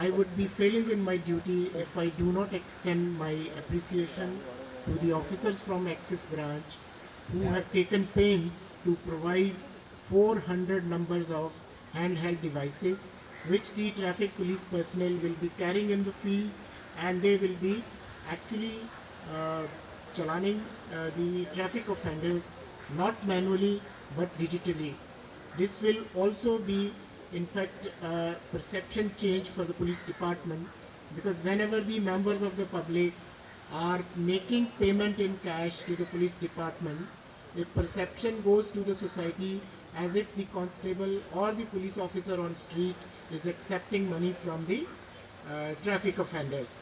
I would be failing in my duty if I do not extend my appreciation to the officers from Axis branch who have taken pains to provide 400 numbers of handheld devices which the traffic police personnel will be carrying in the field, and they will be actually chalaning the traffic offenders, not manually but digitally. This will also be in fact a perception change for the police department, because whenever the members of the public are making payment in cash to the police department, a perception goes to the society as if the constable or the police officer on street is accepting money from the traffic offenders.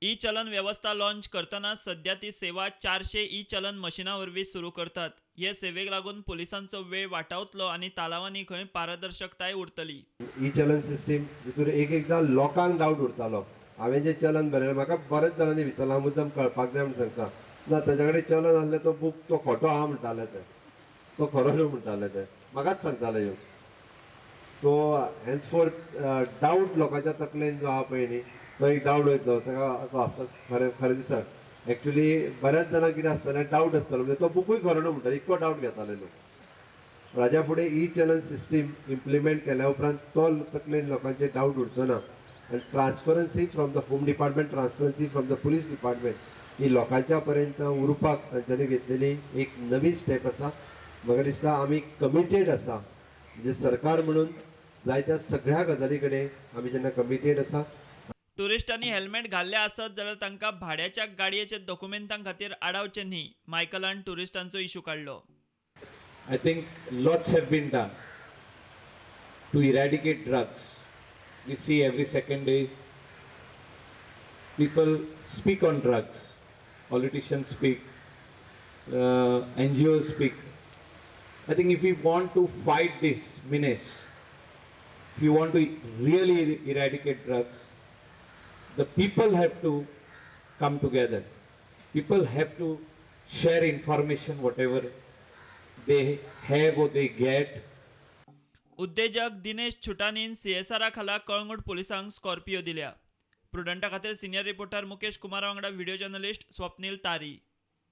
E चलन वेवस्था launch करतना सध्या ती सेवा 400 E चलन मशिना वरवीं सुरू करतात. हे सेवेक लागून पुलिसांचो वेळ वाटावतलो आनी तालावांनी खंय पारदर्शकताय उरतली. ई चलन सिस्टीम भितर एक एकदां लोकांक डावट उरतालो. हांवें जें चलन बरयलें म्हाका बऱ्याच जाणांनी विचारलां, हांव मुद्दम कळपाक जाय म्हूण सांगता ना, ताच्या कडेन चलन आसलें तो बूक तो खोटो आहा म्हणटाले, ते तो खरो न्हू म्हणटाले, ते म्हाकाच सांगताले येवन. सो हेन्सफोर्थ डावट लोकांच्या तकलेन जो आहा पळय न्ही, तो एक डावट वयतलो ताका असो आसता. खरें खरें दिसा एक्चुली बऱ्याच जाणांक कितें आसतालें, डावट आसतालो, म्हणजे तो बुकूय खरो न्हू म्हणटाले, इतको डावट घेताले लोक. पूण हाज्या फुडें ई चलन सिस्टीम इम्प्लिमेंट केल्या उपरांत तो तकलेन लोकांचे डावट उरचो ना, आनी transparency from the home department, transparency from the police department ही लोकांच्या पर्यंत उरपाक तांच्यांनी घेतलेली एक नवी स्टेप आसा. म्हाका दिसता आमी कमिटेड आसा, म्हणजे सरकार म्हणून जायत्या सगळ्या गजाली कडेन आमी जेन्ना कमिटेड आसा. टुरिस्टांनी हेल्मेट घाल्ले आसत जाल्यार तांकां भाड्याच्या गाडयेच्या दोकुमेंतां खातीर आडावचें न्ही, मायकलान टुरिस्टांचो इशू काडलो. I think lots have been done to eradicate drugs. We see every second day people speak on drugs, politicians speak, NGOs speak. I think if we want to fight this menace, if you want to really eradicate drugs, the people have to come together. People have to share information, whatever they have or they get. उद्देजक दिनेश छुटानीन सीएसआरा खाला कळंगूट पुलिसांक Scorpio दिल्या. प्रुडंटा खातीर senior reporter Mukesh Kumara वांगडा video journalist Swapnil तारी.